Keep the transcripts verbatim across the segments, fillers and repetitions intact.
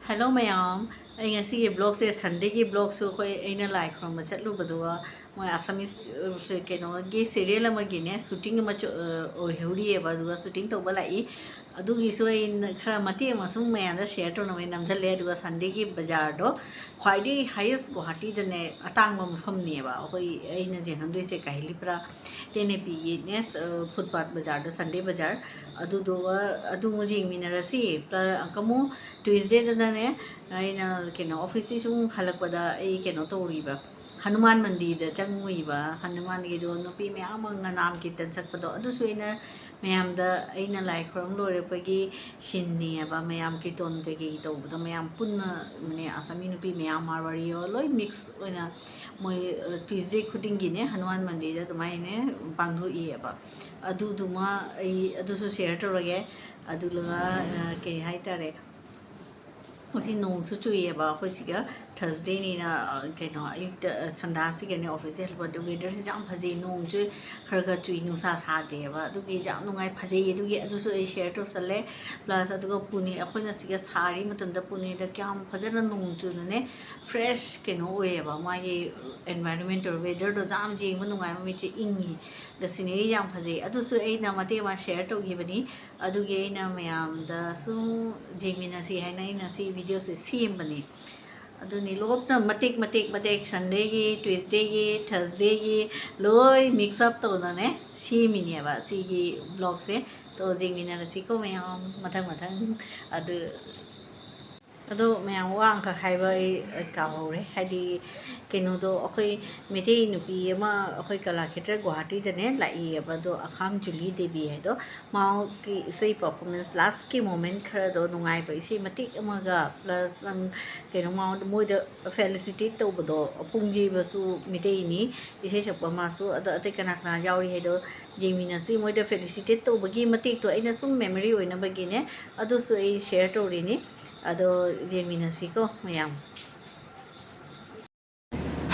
Hello ꯃꯌꯥꯝ, ꯑꯩ ꯉꯁꯤꯒꯤ ꯕ꯭ꯂꯣꯒꯁꯦ ꯁꯟꯗꯦꯒꯤ ꯕ꯭ꯂꯣꯒꯁꯨ ꯑꯩꯈꯣꯏ ꯑꯩꯅ ꯂꯥꯏ ꯈꯨꯔꯨꯝꯕ ꯆꯠꯂꯨꯕꯗꯨꯒ ꯃꯣꯏ ꯑꯁꯥꯃꯤꯁ, ꯑ, ꯀꯩꯅꯣꯒꯤ ꯁꯤꯔꯤꯌꯦꯜ ꯑꯃꯒꯤꯅꯦ ꯁꯨꯇꯤꯡ ꯑꯃ ꯆ-, ꯑ, ꯑꯣꯏꯍꯧꯔꯤꯑꯕ, ꯑꯗꯨꯒ ꯁꯨꯇꯤꯡ ꯇꯧꯕ ꯂꯥꯛꯏ꯫ ꯑꯗꯨꯒꯤꯁꯨ ꯑꯩꯅ ꯈꯔ ꯃꯇꯦꯛ ꯑꯃ ꯁꯨꯝ ꯃꯌꯥꯝꯗ ꯁꯤꯌꯔ ꯇꯧꯅꯕ ꯑꯩ ꯅꯝꯁꯤꯜꯂꯦ꯫ ꯑꯗꯨꯒ ꯁꯟꯗꯦꯒꯤ ꯕꯖꯥꯔꯗꯣ ꯈ꯭ꯋꯥꯏꯗꯒꯤ ꯍꯥꯏꯌꯦꯁ ꯒꯨꯋꯥꯍꯥꯇꯤꯗꯅꯦ ꯑꯇꯥꯡꯕ ꯃꯐꯝꯅꯦꯕ꯫ ꯑꯩꯈꯣꯏ ꯑꯩꯅ ꯌꯦꯡꯍꯟꯗꯣꯏꯁꯦ ꯀꯥꯍꯤꯂꯤꯄꯔꯥ ꯇꯦꯅꯦꯄꯤꯒꯤꯅꯦ, ꯑ, ꯐꯨꯠꯄꯥꯠ ꯕꯖꯥꯔꯗꯣ, ꯁꯟꯗꯦ ꯕꯖꯥꯔ꯫ ꯑꯗꯨꯗꯨꯒ ꯑꯗꯨꯃꯨꯛ ꯌꯦꯡꯃꯤꯟꯅꯔꯁꯤ꯫ ꯄ꯭ꯂ-, ꯑꯃꯨꯛ ꯇ꯭ꯌꯨꯁꯗꯦꯗꯅꯅꯦ ꯑꯩꯅ ꯀꯩꯅꯣ ꯑꯣꯐꯤꯁꯇꯤ ꯁꯨꯝ ꯍꯜꯂꯛꯄꯗ ꯑꯩ ꯀꯩꯅꯣ ꯇꯧꯔꯤꯕ, ꯍꯅꯨꯃꯥꯟ ꯃꯟꯗꯤꯔꯗ ꯆꯪꯉꯨꯏꯕ꯫ ꯍꯅꯨꯃꯥꯟꯒꯤꯗꯣ ꯅꯨꯄꯤ ꯃꯌꯥꯝ ꯑꯃ ꯅꯥꯝ ꯀꯤꯔꯇꯟ ꯆꯠꯄꯗꯣ, ꯑꯗꯨꯁꯨ ꯑꯩꯅ ꯃꯌꯥꯝꯗ ꯑꯩꯅ ꯂꯥꯏ ꯈꯨꯔꯨꯝ ꯂꯣꯏꯔꯛꯄꯒꯤ ꯁꯤꯟꯅꯤꯑꯕ꯫ ꯃꯌꯥꯝ ꯀꯤꯔꯇꯣꯟ ꯀꯩꯀꯩ ꯇꯧꯕꯗꯣ ꯃꯌꯥꯝ ꯄꯨꯟꯅ ꯃꯅꯦ ꯑꯁꯥꯃꯤ ꯅꯨꯄꯤ ꯃꯌꯥꯝ ꯃꯥꯔꯋꯥꯔꯤꯌꯣ ꯂꯣꯏ ꯃꯤꯛꯁ ꯑꯣꯏꯅ ꯃꯣꯏ, ꯑ, ꯇ꯭ꯌꯨꯁꯗꯦ ꯈꯨꯗꯤꯡꯒꯤꯅꯦ ꯍꯅꯨꯃꯥꯟ ꯃꯟꯗꯤꯔꯗ ꯑꯗꯨꯃꯥꯏꯅ ꯄꯥꯡꯊꯣꯛꯏꯑꯕ꯫ ꯑꯗꯨꯗꯨꯃ ꯑꯩ ꯑꯗꯨꯁꯨ ꯁꯤꯌꯔ ꯇꯧꯔꯒꯦ꯫ ꯑꯗꯨꯒ, ꯑ, ꯀꯩ ꯍꯥꯏꯇꯥꯔꯦ, ꯉꯁꯤ ꯅꯣꯡꯁꯨ ꯆꯨꯏꯌꯦꯕ꯫ ꯑꯩꯈꯣꯏ ꯁꯤꯒ ꯊꯔꯁꯗꯦꯅꯤꯅ, ꯑ, ꯀꯩꯅꯣ, ꯑꯌꯨꯛꯇ, ꯑ, ꯁꯟꯗꯥꯁꯤꯒꯅꯦ ꯑꯣꯐꯤꯁꯁꯦ ꯍꯜꯂꯛꯄꯗ ꯋꯦꯗꯔꯁꯦ ꯌꯥꯝ ꯐꯖꯩ꯫ ꯅꯣꯡꯁꯨ ꯈꯔ ꯈꯔ ꯆꯨꯏ, ꯅꯨꯡꯁꯥ ꯁꯥꯗꯦꯕ꯫ ꯑꯗꯨꯒꯤ ꯌꯥꯝ ꯅꯨꯡꯉꯥꯏ, ꯐꯖꯩ꯫ ꯑꯗꯨꯒꯤ ꯑꯗꯨꯁꯨ ꯑꯩ ꯁꯤꯌꯔ ꯇꯧꯁꯜꯂꯦ꯫ ꯄ꯭ꯂꯁ ꯑꯗꯨꯒ ꯄꯨꯅꯦ, ꯑꯩꯈꯣꯏꯅ ꯁꯤꯒ ꯁꯥꯔꯤ ꯃꯇꯝꯗ ꯄꯨꯅꯦꯗ ꯀꯌꯥꯝ ꯐꯖꯅ ꯅꯣꯡ ꯆꯨꯅꯅꯦ, ꯐ꯭ꯔꯦꯁ ꯀꯩꯅꯣ ꯑꯣꯏꯌꯦꯕ꯫ ꯃꯥꯒꯤ ꯑꯦꯟꯚꯥꯏꯔꯣꯟꯃꯦꯟꯇꯦꯜ ꯋꯦꯗꯔꯗꯣ ꯌꯥꯝ ꯌꯦꯡꯕ ꯅꯨꯡꯉꯥꯏꯕ, ꯃꯤꯠꯁꯦ ꯏꯪꯉꯤ꯫ ꯑꯗ ꯁꯤꯅꯔꯤ ꯌꯥꯝ ꯐꯖꯩ꯫ ꯑꯗꯨꯁꯨ ꯑꯩꯅ ꯃꯇꯦꯛ ꯑꯃ ꯁꯤꯌꯔ ꯇꯧꯈꯤꯕꯅꯤ꯫ ꯑꯗꯨꯒꯤ ꯑꯩꯅ ꯃꯌꯥꯝꯗ ꯁꯨꯝ ꯌꯦꯡꯃꯤꯟꯅꯁꯤ ꯍꯥꯏꯅ ꯑꯩꯅ ꯁꯤ ꯚꯤꯗꯤꯑꯣꯁꯦ ꯁꯦꯝꯕꯅꯤ꯫ ꯑꯗꯨꯅꯤ, ꯂꯣꯞꯅ ꯃꯇꯦꯛ ꯃꯇꯦꯛ ꯃꯇꯦꯛ ꯁꯟꯗꯦꯒꯤ, ꯇ꯭ꯌꯨꯁꯗꯦꯒꯤ, ꯊꯔꯁꯗꯦꯒꯤ ꯂꯣꯏ ꯃꯤꯛꯁ ꯑꯞ ꯇꯧꯗꯅꯦ ꯁꯦꯝꯃꯤꯅꯦꯕ ꯁꯤꯒꯤ ꯕ꯭ꯂꯣꯒꯁꯦ꯫ ꯇꯣ, ꯌꯦꯡꯃꯤꯟꯅꯔꯁꯤꯀꯣ ꯃꯌꯥꯝ, ꯃꯊꯪ ꯃꯊꯪ꯫ ꯑꯗꯨ, ꯑꯗꯣ ꯃꯌꯥꯝ, ꯋꯥ ꯑꯃꯈꯛ ꯍꯥꯏꯕ ꯑꯩ, ꯑ, ꯀꯥꯎꯍꯧꯔꯦ꯫ ꯍꯥꯏꯗꯤ, ꯀꯩꯅꯣꯗꯣ, ꯑꯩꯈꯣꯏ ꯃꯩꯇꯩ ꯅꯨꯄꯤ ꯑꯃ ꯑꯩꯈꯣꯏ ꯀꯂꯥꯈꯦꯇ꯭ꯔ ꯒꯨꯋꯥꯍꯥꯇꯤꯗꯅꯦ ꯂꯥꯛꯏꯌꯦꯕ, ꯑꯗꯣ ꯑꯈꯥꯝ ꯖꯨꯂꯤ ꯗꯦꯕꯤ ꯍꯥꯏꯗꯣ꯫ ꯃꯥꯒꯤ ꯏꯁꯩ ꯄꯔꯐꯣꯔꯃꯦꯟꯁ, ꯂꯥꯁꯀꯤ ꯃꯣꯃꯦꯟ ꯈꯔꯗꯣ ꯅꯨꯡꯉꯥꯏꯕ ꯏꯁꯩ ꯃꯇꯦꯛ ꯑꯃꯒ, ꯄ꯭ꯂꯁ ꯅꯪ ꯀꯩꯅꯣ, ꯃꯉꯣꯟꯗ, ꯃꯣꯏꯗ ꯐꯦꯂꯤꯁꯤꯇꯦꯠ ꯇꯧꯕꯗꯣ, ꯄꯨꯡꯖꯤꯕꯁꯨ ꯃꯤꯇꯩꯅꯤ, ꯏꯁꯩ ꯁꯛꯄ ꯃꯥꯁꯨ, ꯑꯗꯣ ꯑꯇꯩ ꯀꯅꯥ ꯀꯅꯥ ꯌꯥꯎꯔꯤ ꯍꯥꯏꯗꯣ ꯌꯦꯡꯃꯤꯟꯅꯁꯤ꯫ ꯃꯣꯏꯗ ꯐꯦꯂꯤꯁꯤꯇꯦꯠ ꯇꯧꯕꯒꯤ ꯃꯇꯦꯛꯇꯣ ꯑꯩꯅ ꯁꯨꯝ ꯃꯦꯃꯣꯔꯤ ꯑꯣꯏꯅꯕꯒꯤꯅꯦ, ꯑꯗꯨꯁꯨ ꯑꯩ ꯁꯤꯌꯔ ꯇꯧꯔꯤꯅꯤ꯫ ꯑꯗꯣ ꯌꯦꯡꯃꯤꯟꯅꯁꯤꯀꯣ ꯃꯌꯥꯝ꯫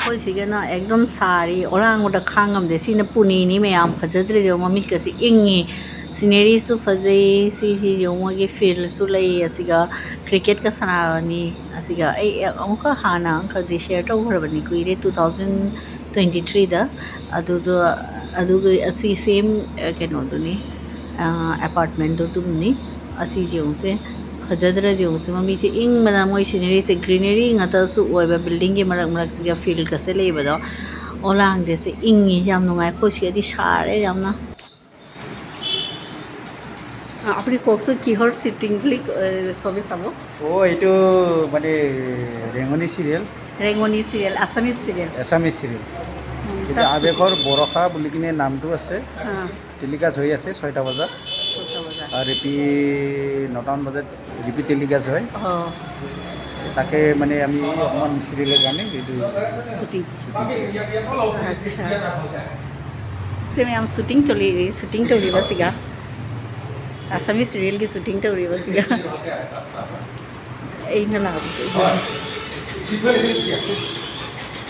ꯑꯩꯈꯣꯏ ꯁꯤꯒꯅ ꯑꯦꯛꯗꯝ ꯁꯥꯔꯤ, ꯑꯣꯂꯥꯡꯕꯗ ꯈꯥꯡꯉꯝꯗꯦ꯫ ꯁꯤꯅ ꯄꯨꯅꯦꯅꯤ ꯃꯌꯥꯝ, ꯐꯖꯗ꯭ꯔꯤꯗꯣ, ꯃꯃꯤꯠꯀꯁꯤ ꯏꯪꯉꯤ꯫ ꯁꯤꯅꯔꯤꯁꯨ ꯐꯖꯩ꯫ ꯁꯤꯁꯤ ꯌꯦꯡꯉꯨ, ꯃꯣꯏꯒꯤ ꯐꯤꯜꯁꯨ ꯂꯩ꯫ ꯑꯁꯤꯒ ꯀ꯭ꯔꯤꯀꯦꯠꯀ ꯁꯥꯟꯅꯕꯅꯤ꯫ ꯑꯁꯤꯒ ꯑꯩ ꯑꯃꯨꯛꯀ ꯍꯥꯟꯅ ꯑꯃꯨꯛꯈꯗꯤ ꯁꯤꯌꯔ ꯇꯧꯈ꯭ꯔꯕꯅꯤ, ꯀꯨꯏꯔꯦ, ꯇꯨ ꯊꯥꯎꯖꯟ ꯇ꯭ꯋꯦꯟꯇꯤ ꯊ꯭ꯔꯤꯗ꯫ ꯑꯗꯨꯗꯣ, ꯑꯗꯨꯒ ꯑꯁꯤ ꯁꯦꯝ, ꯑ, ꯀꯩꯅꯣꯗꯨꯅꯤ, ꯑ, ꯑꯦꯄꯥꯔꯠꯃꯦꯟꯗꯣ ꯑꯗꯨꯝꯅꯤ꯫ ꯑꯁꯤꯁꯦ ꯌꯦꯡꯉꯨꯁꯦ, ꯐꯖꯗ꯭ꯔꯥ ꯌꯦꯡꯉꯨꯁꯦ꯫ ꯃꯃꯤꯁꯦ ꯏꯪꯕꯅ, ꯃꯣꯏ ꯁꯤꯅꯔꯤꯁꯦ ꯒ꯭ꯔꯤꯅꯔꯤ ꯉꯥꯛꯇꯁꯨ ꯑꯣꯏꯕ, ꯕꯤꯜꯗꯤꯡꯒꯤ ꯃꯔꯛ ꯃꯔꯛꯁꯤꯒ ꯐꯤꯜꯒꯁꯦ ꯂꯩꯕꯗꯣ꯫ ꯑꯣꯂꯥꯡꯗꯦꯁꯦ ꯏꯪꯉꯤ, ꯌꯥꯝ ꯅꯨꯡꯉꯥꯏ꯫ ꯑꯩꯈꯣꯏ ꯁꯤꯗꯗꯤ ꯁꯥꯔꯦ ꯌꯥꯝꯅ꯫ আ, আপুনি কওকচোন, কিহৰ শ্বুটিং বুলি, এ, ছবি চাব? অ', এইটো মানে Rengoni serial. Rengoni serial, Assamese serial. Assamese serial. উম, এইটো তাত আৱেশৰ বৰষা বুলি কিনে নামটো আছে। অ। টেলিকাষ্ট হৈ আছে ছয়টা বজাত। ছয়টা বজাত। আৰু ৰিপি নটামান বজাত ৰিপিট টেলিকাষ্ট হয়। অ। তাকে মানে আমি অকণমান চিৰিয়েলৰ কাৰণে এইটো শ্বুটিং। শ্বুটিং। আচ্ছা। ꯁꯦ ꯃꯌꯥꯝ ꯁꯨꯇꯤꯡ ꯇꯧꯔꯤ, ꯁꯨꯇꯤꯡ ꯇꯧꯔꯤꯕꯁꯤꯒ, ꯑꯁꯥꯃꯤꯁ ꯁꯤꯔꯤꯌꯦꯜꯒꯤ ꯁꯨꯇꯤꯡ ꯇꯧꯔꯤꯕꯁꯤꯒ꯫ ꯑꯩꯅ ꯂꯥꯛꯄꯁꯦ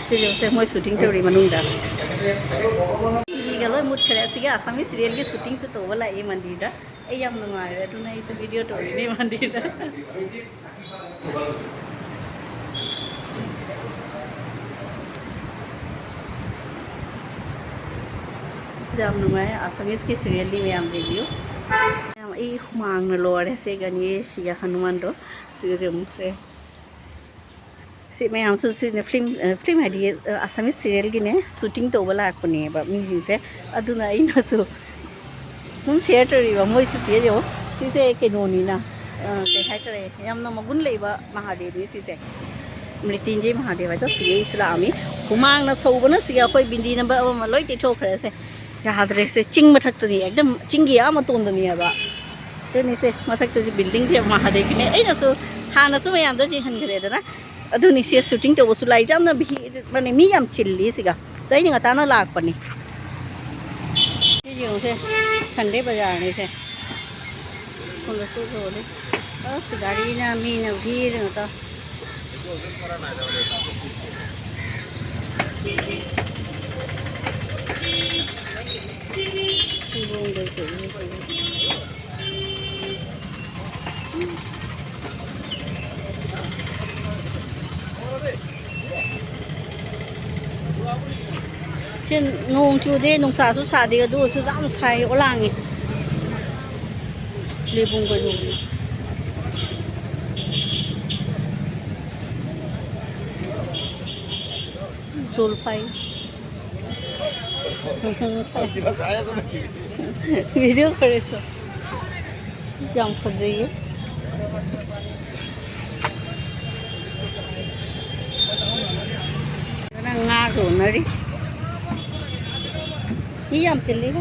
ꯁꯤꯁꯦ ꯃꯣꯏ ꯁꯨꯇꯤꯡ ꯇꯧꯔꯤ ꯃꯅꯨꯡꯗ꯫ ꯇꯤꯚꯤꯒ ꯂꯣꯏ ꯃꯨꯠꯈ꯭ꯔꯦ꯫ ꯑꯁꯤꯒ ꯑꯁꯥꯃꯤꯁ ꯁꯤꯔꯤꯌꯦꯜꯒꯤ ꯁꯨꯇꯤꯡꯁꯨ ꯇꯧꯕ ꯂꯥꯛꯏ ꯃꯟꯗꯤꯔꯗ꯫ ꯑꯩ ꯌꯥꯝ ꯅꯨꯡꯉꯥꯏꯔꯦ, ꯑꯗꯨꯅ ꯑꯩꯁꯨ ꯚꯤꯗꯤꯑꯣ ꯇꯧꯔꯤꯅꯦ ꯃꯟꯗꯤꯔꯗ꯫ ꯌꯥꯝ ꯅꯨꯡꯉꯥꯏ ꯑꯁꯥꯃꯤꯁꯀꯤ ꯁꯤꯔꯤꯌꯦꯜꯗꯤ, ꯃꯌꯥꯝ ꯌꯦꯡꯕꯤꯌꯨ꯫ ꯃꯌꯥꯝ, ꯑꯩ ꯍꯨꯃꯥꯡꯅ ꯂꯣꯏꯔꯦ꯫ ꯁꯦ ꯒꯅꯦꯁ, ꯁꯤꯒ ꯍꯅꯨꯃꯥꯟꯗꯣ, ꯁꯤꯒꯁꯦ ꯑꯃꯨꯛꯁꯦ꯫ ꯁꯤ ꯃꯌꯥꯝꯁꯨ ꯁꯤꯅ ꯐꯤꯂꯝ, ꯑ, ꯐꯤꯂꯝ ꯍꯥꯏꯗꯤ, ꯑ, ꯑꯁꯥꯃꯤꯁ ꯁꯤꯔꯤꯌꯦꯜꯒꯤꯅꯦ, ꯁꯨꯇꯤꯡ ꯇꯧꯕ ꯂꯥꯛꯄꯅꯦꯕ ꯃꯤꯁꯤꯡꯁꯦ꯫ ꯑꯗꯨꯅ ꯑꯩꯅꯁꯨ ꯁꯨꯝ ꯁꯤꯌꯔ ꯇꯧꯔꯤꯕ, ꯃꯣꯏꯁꯨ ꯁꯤꯌꯔ ꯌꯦꯡꯉꯣ꯫ ꯁꯤꯁꯦ ꯀꯩꯅꯣꯅꯤꯅ, ꯑ, ꯀꯩ ꯍꯥꯏꯇꯥꯔꯦ, ꯌꯥꯝꯅ ꯃꯒꯨꯟ ꯂꯩꯕ ꯃꯍꯥꯗꯦꯕꯅꯤ ꯁꯤꯁꯦ꯫ ꯃ꯭ꯔꯤꯇꯤꯟꯖꯩ ꯃꯍꯥꯗꯦꯕ ꯍꯥꯏꯗꯣ, ꯁꯤꯒꯩꯁꯨ ꯂꯥꯛꯑꯝꯃꯤ꯫ ꯍꯨꯃꯥꯡꯅ ꯁꯧꯕꯅ ꯁꯤꯒ ꯑꯩꯈꯣꯏ ꯕꯤꯟꯗꯤ ꯅꯝꯕꯔ ꯑꯃ ꯂꯣꯏ ꯇꯩꯊꯣꯛꯈ꯭ꯔꯦꯁꯦ꯫ ꯌꯥꯗ꯭ꯔꯦ ꯁꯦ, ꯆꯤꯡ ꯃꯊꯛꯇꯅꯤ, ꯑꯦꯛꯗꯝ ꯆꯤꯡꯒꯤ ꯑꯥ ꯃꯇꯣꯟꯗꯅꯤ ꯍꯥꯏꯕ꯫ ꯑꯗꯨꯅꯤꯁꯦ, ꯃꯊꯛꯇꯁꯦ ꯕꯤꯜꯗꯤꯡꯁꯦ ꯃꯍꯥꯗꯦꯕꯀꯤꯅꯦ꯫ ꯑꯩꯅꯁꯨ ꯍꯥꯟꯅꯁꯨ ꯃꯌꯥꯝꯗ ꯌꯦꯡꯍꯟꯈ꯭ꯔꯦꯗꯅ꯫ ꯑꯗꯨꯅꯤꯁꯦ, ꯁꯨꯇꯤꯡ ꯇꯧꯕꯁꯨ ꯂꯥꯛꯏ, ꯌꯥꯝꯅ ꯚꯤ-, ꯃꯥꯅꯦ, ꯃꯤ ꯌꯥꯝ ꯆꯤꯜꯂꯤ ꯁꯤꯒ꯫ ꯑꯗꯣ ꯑꯩꯅ ꯉꯟꯇꯥꯅ ꯂꯥꯛꯄꯅꯤ꯫ ꯁꯤ ꯌꯦꯡꯉꯨꯁꯦ, ꯁꯟꯗꯦ ꯕꯖꯥꯔꯅꯤꯁꯦ꯫ ꯁꯣꯝꯗꯁꯨ ꯌꯣꯜꯂꯤ꯫ ꯑꯁ, ꯒꯥꯔꯤꯅ ꯃꯤꯅ ꯚꯤꯔ ꯉꯥꯛꯇ꯫ ꯁꯤ ꯅꯣꯡ ꯆꯨꯗꯦ, ꯅꯨꯡꯁꯥꯁꯨ ꯁꯥꯗꯦ, ꯑꯗꯨ ꯑꯣꯏꯔꯁꯨ ꯌꯥꯝ ꯁꯥꯏ, ꯑꯣꯂꯥꯡꯉꯤ꯫ ꯂꯩꯕꯨꯡ ꯀꯩꯅꯣꯒꯤ꯫ ꯖꯣꯜꯐꯥꯏ꯫ ꯚꯤꯗꯤꯑꯣ ꯈꯔꯁꯨ ꯌꯥꯝ ꯐꯖꯩꯌꯦ꯫ ꯑꯗꯨꯅ ꯉꯥ ꯌꯣꯟꯅꯔꯤ꯫ ꯃꯤ ꯌꯥꯝ ꯇꯤꯜꯂꯤꯕꯣ꯫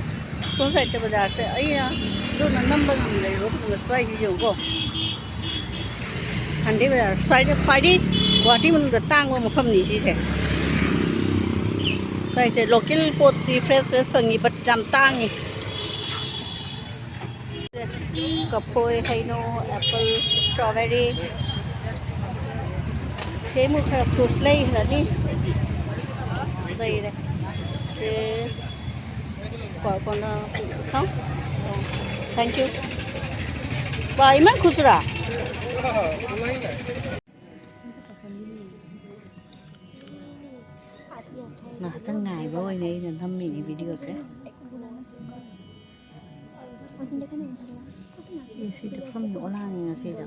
ꯁꯣꯝ ꯁꯥꯏꯠꯇ ꯕꯖꯥꯔꯁꯦ ꯑꯩ ꯑꯗꯨꯅ ꯅꯝꯕ ꯉꯝꯗ꯭ꯔꯦꯕ꯫ ꯁ꯭ꯋꯥꯏꯁꯤ ꯌꯦꯡꯉꯨꯀꯣ꯫ ꯁꯟꯗꯦ ꯕꯖꯥꯔ ꯁ꯭ꯋꯥꯏꯗ ꯈ꯭ꯋꯥꯏꯗꯒꯤ ꯒꯨꯍꯥꯇꯤ ꯃꯅꯨꯡꯗ ꯇꯥꯡꯕ ꯃꯐꯝꯅꯤ ꯁꯤꯁꯦ꯫ ꯁ꯭ꯋꯥꯏꯁꯦ ꯂꯣꯀꯦꯜ ꯄꯣꯠꯇꯤ ꯐ꯭ꯔꯦꯁ ꯐ꯭ꯔꯦꯁ ꯐꯪꯉꯤ, ꯕꯠ ꯌꯥꯝ ꯇꯥꯡꯉꯤ꯫ ꯀꯐꯣꯏ, ꯍꯩꯅꯧ, ꯑꯦꯄꯜ, ꯏꯁꯇ꯭ꯔꯣꯕꯦꯔꯤ꯫ ꯁꯤ ꯑꯃꯨꯛ ꯈꯔ ꯐ꯭ꯔꯨꯠꯁ ꯂꯩꯈ꯭ꯔꯅꯤ꯫ ꯂꯩꯔꯦ꯫ ꯁꯤ ꯀꯣ-, ꯀꯣꯟꯅ ꯁꯥꯎ꯫ Thank you꯫ ꯕꯥ, ꯏꯃꯥꯟ ꯈꯨꯆꯨꯔꯥ? ꯉꯥꯏꯍꯥꯛꯇꯪ ꯉꯥꯏꯕ ꯑꯣꯏꯅ ꯑꯩꯅ ꯅꯝꯃꯤꯅꯤ ꯚꯤꯗꯤꯑꯣꯁꯦ꯫ ꯑꯦ ꯁꯤꯗ ꯐꯝꯃꯤ ꯑꯣꯂꯥꯡꯉꯤ ꯉꯁꯤꯗ꯫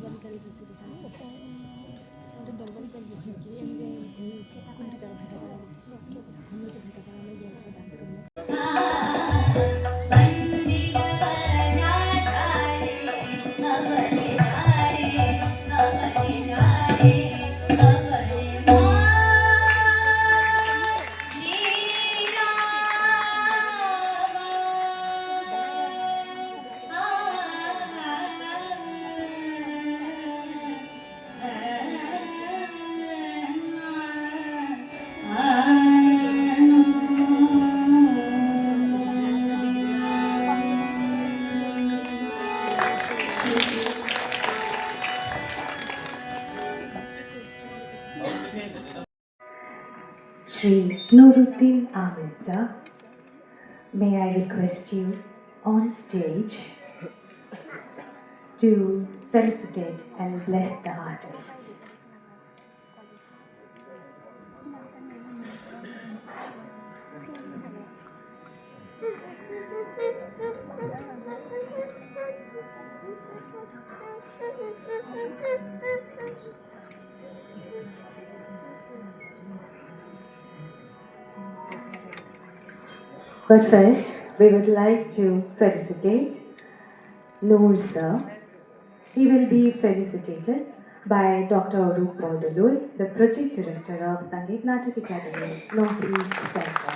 Shri Nuruddin Ahmed sir, may I request you on stage to felicitate and bless the artists. But first, we would like to felicitate Noor sir. He will be felicitated by Doctor Arup Bordoloi, the Project Director of Sangeet Natak Academy, Northeast Center.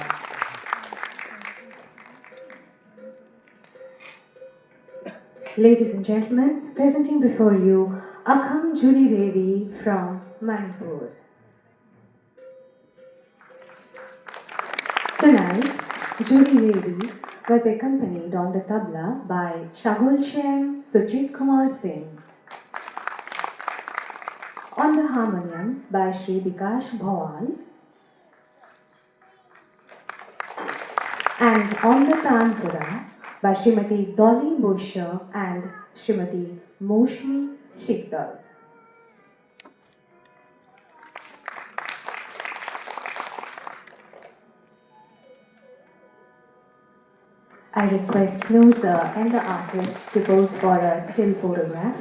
Ladies and gentlemen, presenting before you Akham Juni Devi from Manipur. Tonight, Juni Devi was accompanied on the tabla by Shagol Shem Sujit Kumar Singh, on the harmonium by Shri Bikash Bhawal, and on the tanpura by Srimati Dolly Bosher and Srimati Moshmi Shikdal. I request Noor sir and the artist to pose for a still photograph.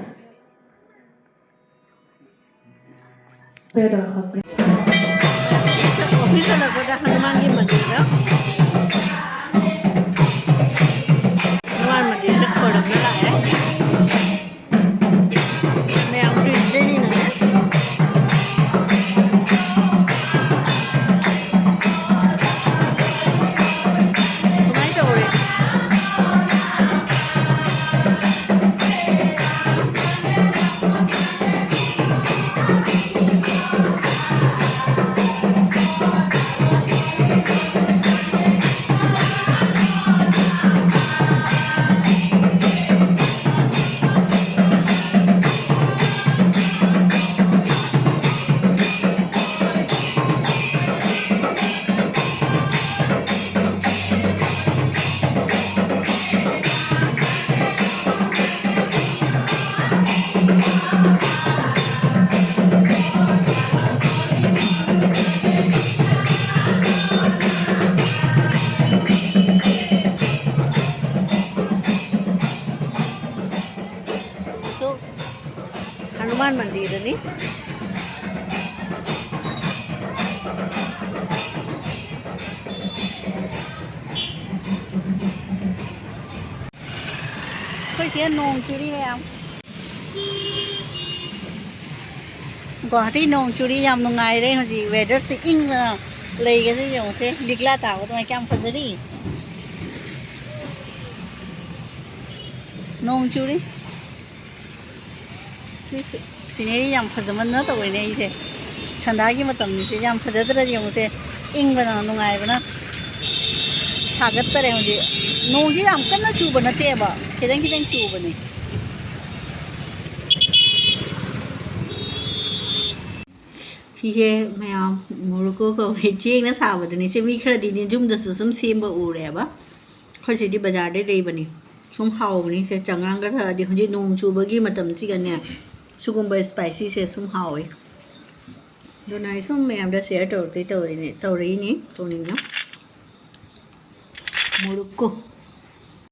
প্ৰিয় দৰ্শক, অফিচৰ লগতে হনুমানগিৰ মন্দিৰ। ꯑꯗꯨꯅꯤ꯫ ꯑꯩꯈꯣꯏ ꯁꯤꯗ ꯅꯣꯡ ꯆꯨꯔꯤ ꯃꯌꯥꯝ꯫ ꯒꯨꯋꯥꯍꯥꯇꯤ ꯅꯣꯡ ꯆꯨꯔꯤ, ꯌꯥꯝ ꯅꯨꯡꯉꯥꯏꯔꯦ ꯍꯧꯖꯤꯛ꯫ Weatherꯁꯦ ꯏꯪꯕꯅ ꯂꯩꯒꯁꯦ ꯌꯦꯡꯉꯨꯁꯦ, ꯂꯤꯛꯂꯥ ꯇꯥꯕ ꯑꯗꯨꯃꯥꯏꯅ ꯀꯌꯥꯝ ꯐꯖꯔꯤ꯫ ꯅꯣꯡ ꯆꯨꯔꯤ꯫ ꯁꯤ, ꯁꯤ, scenery ꯌꯥꯝ ꯐꯖꯃꯟꯗꯅ ꯇꯧꯔꯤꯅꯦ ꯑꯩꯁꯦ꯫ ꯁꯟꯗꯥꯒꯤ ꯃꯇꯝꯅꯤꯁꯦ ꯌꯥꯝ ꯐꯖꯗ꯭ꯔꯗꯤ ꯌꯦꯡꯉꯨꯁꯦ, ꯏꯪꯕꯅ ꯅꯨꯡꯉꯥꯏꯕꯅ꯫ ꯁꯥꯒꯠꯇꯔꯦ ꯍꯧꯖꯤꯛ꯫ ꯅꯣꯡꯁꯤ ꯌꯥꯝ ꯀꯟꯅ ꯆꯨꯕ ꯅꯠꯇꯦꯕ, ꯈꯤꯇꯪ ꯈꯤꯇꯪ ꯆꯨꯕꯅꯦ꯫ ꯁꯤꯁꯦ ꯃꯌꯥꯝ ꯃꯣꯔꯣꯀꯣ ꯀꯧꯔꯦ, ꯆꯦꯡꯅ ꯁꯥꯕꯗꯨꯅꯤ꯫ ꯁꯦ ꯃꯤ ꯈꯔꯗꯤ ꯌꯨꯝꯗꯁꯨ ꯁꯨꯝ ꯁꯦꯝꯕ ꯎꯔꯦꯕ꯫ ꯑꯩꯈꯣꯏ ꯁꯤꯗꯤ ꯕꯖꯥꯔꯗꯩ ꯂꯩꯕꯅꯤ꯫ ꯁꯨꯝ ꯍꯥꯎꯕꯅꯤ ꯁꯦ, ꯆꯉꯥꯡꯒ ꯊꯛꯑꯗꯤ ꯍꯧꯖꯤꯛ ꯅꯣꯡ ꯆꯨꯕꯒꯤ ꯃꯇꯝꯁꯤꯒꯅꯦ, ꯁꯤꯒꯨꯝꯕ spicyꯁꯦ ꯁꯨꯝ ꯍꯥꯎꯋꯤ꯫ ꯑꯗꯨꯅ ꯑꯩ ꯁꯨꯝ ꯃꯌꯥꯝꯗ share ꯇꯧꯔꯛꯇꯣꯏ ꯇꯧꯔꯤꯅꯦ, ꯇꯧꯔꯛꯏꯅꯤ, ꯇꯧꯅꯤꯡꯅ꯫ ꯃꯣꯔꯣꯀꯣ꯫